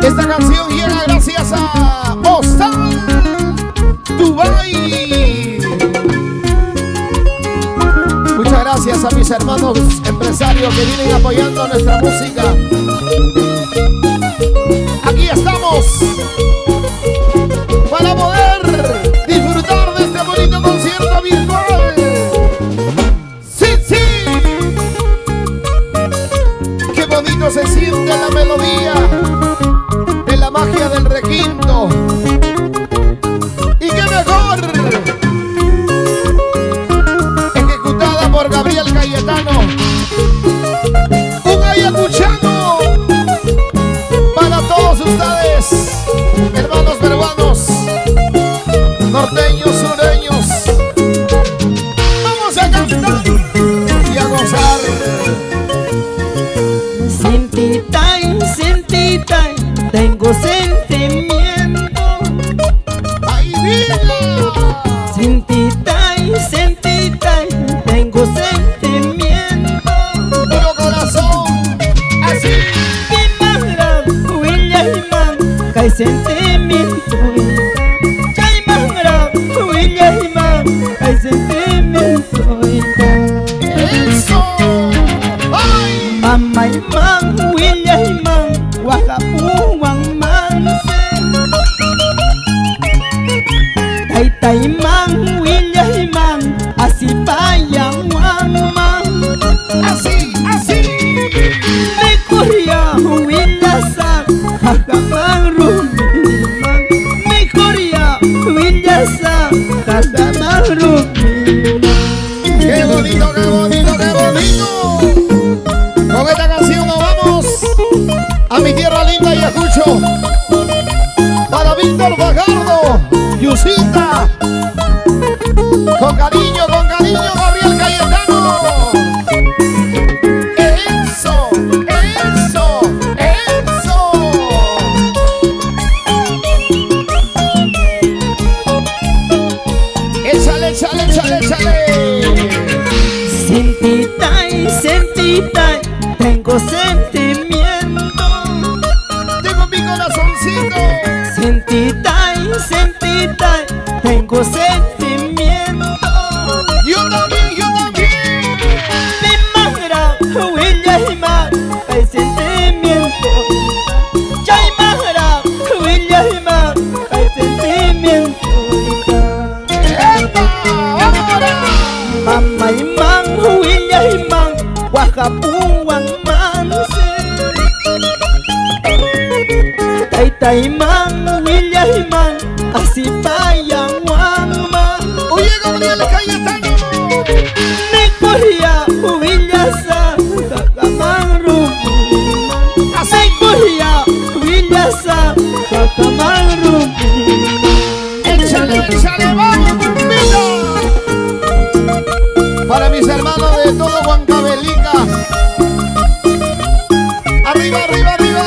Esta canción llega gracias a Hostal Dubai. Muchas gracias a mis hermanos empresarios que vienen apoyando nuestra música. Aquí estamos para poder disfrutar de este bonito concierto virtual. ¡Sí, sí! ¡Qué bonito se siente la melodía de la magia del requinto! ¡Y qué mejor! Ejecutada por Gabriel Cayetano, un ayacuchano para todos ustedes, hermanos peruanos, norteños, sureños. Vamos a cantar y a gozar. Sin ti, tengo sentimiento. ¡Ay, vida! Sin ti, tengo sentimiento. Puro corazón, así. Kay sentimiento, chay mangra, willayman, kay sentimiento. Eso. Ay. Mamay man, willayman, wakapuwan manse. Taytay man, willayman, asipayawan man. Así, así. Mejor ya willasa, jakaman rumiman. Mejor ya willasa, jakaman rumiman. ¡Qué bonito, qué bonito, qué bonito! Con esta canción nos vamos a mi tierra linda y Ayacucho. Para Víctor Fajardo, Yusita. Con cariño, Gabriel Cayetano. ¡Eso, eso, eso! ¡Échale, échale, échale, échale! Sin ti, tengo sentimiento. Tengo mi corazoncito. Sin ti, tengo sentimiento. Yo también, yo también. Mi mangra, willayman, hay sentimiento. Chay mangra, willayman, hay sentimiento. ¡Epa! ¡Ahora! Mamá y man, willayman, wakapuwan manse. Taytay man, willayman, asipayawan man. Oye, Gabriel Cayetano. Mejor ya willasa, jakaman rumiman. Mejor ya willasa, jakaman rumiman. Échale, échale, vamos, vida. Para mis hermanos de todo Huancavelica. Arriba, arriba, arriba.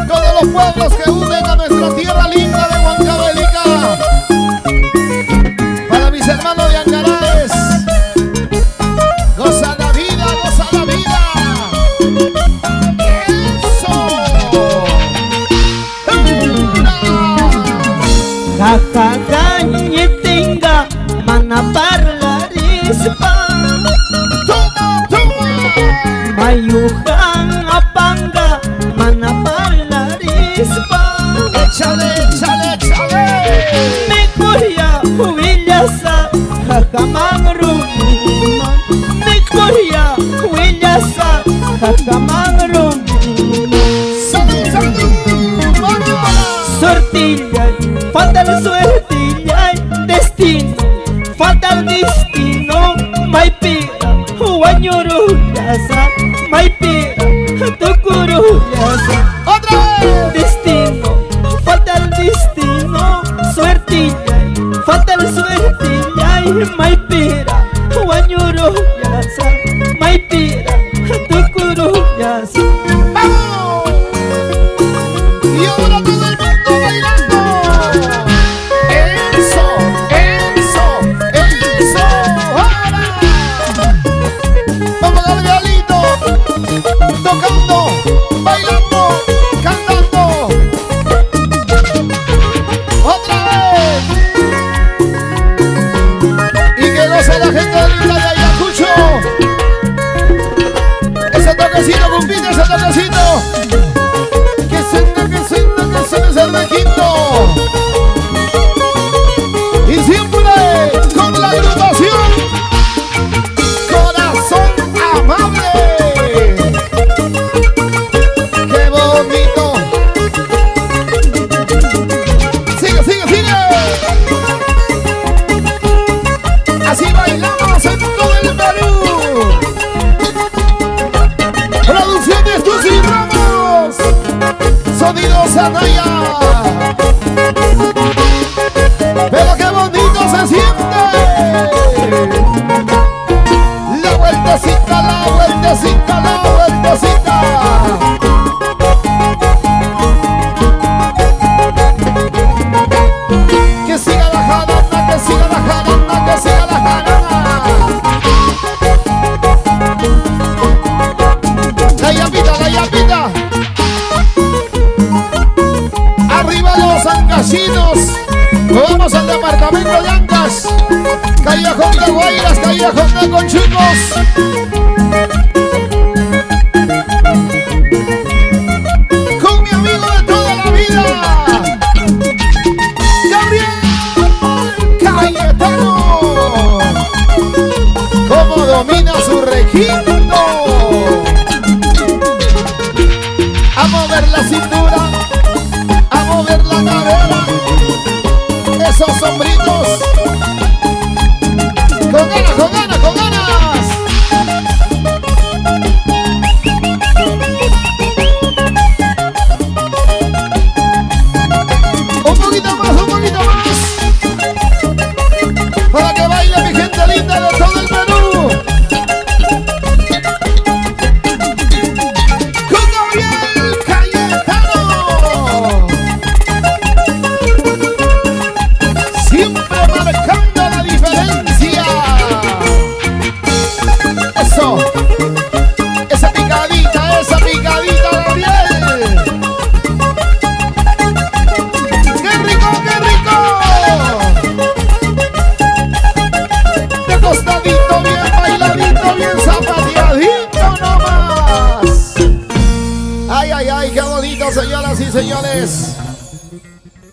Todos los pueblos que unen a nuestra tierra linda de Huancavelica. Para mis hermanos de Angaraes. Goza la vida, goza la vida. ¡Eso! Ja, ja, ja, ñetenga, mana parlarispa. ¡Toma, toma! Mayujan apanga, mana parlarispa. ¡Échale, échale, échale! Mejor ya willasa, jakaman rumiman. Mejor ya willasa, jakaman rumiman. ¡Salud, salud! ¡Vamos! Sortilla, fatal suertilla, destino, fatal destino. May pira, wañuru yasa, may pira, tukuru yasa. ¡Otra vez! Destino, fatal destino, suertilla, fatal suertilla, may pira, wañuru yasa, may pira, tukuru yasa. ¡Vamos! Y ahora todo el mundo bailando. ¡Eso! ¡Eso! ¡Eso! ¡Ahora! ¡Vamos, Gabrielito! Tocando, bailando, Sonido Sanaya. Pero qué bonito se siente. La vueltecita, la vueltecita, la vueltecita. Que siga la jarana, que siga la jarana, que siga la jarana. La llamita, la llamita. Arriba los ancashinos. Vamos al departamento de Ancash. Callejón de Guayras, Callejón de Conchucos. Con mi amigo de toda la vida, Gabriel Cayetano. Cómo domina su requinto. A mover la cintura, a mover la cadera, esos sombritos. Con ganas, con ganas, con ganas. Un poquito más, un poquito más. Para que baile mi gente linda de todo el Perú. Con Gabriel Cayetano. Siempre marcando la diferencia. Eso. Esa picadita, Gabriel. ¡Qué rico, qué rico! De costadito, bien bailadito, bien zapateadito nomás. Ay, ay, ay, qué bonito, señoras y señores.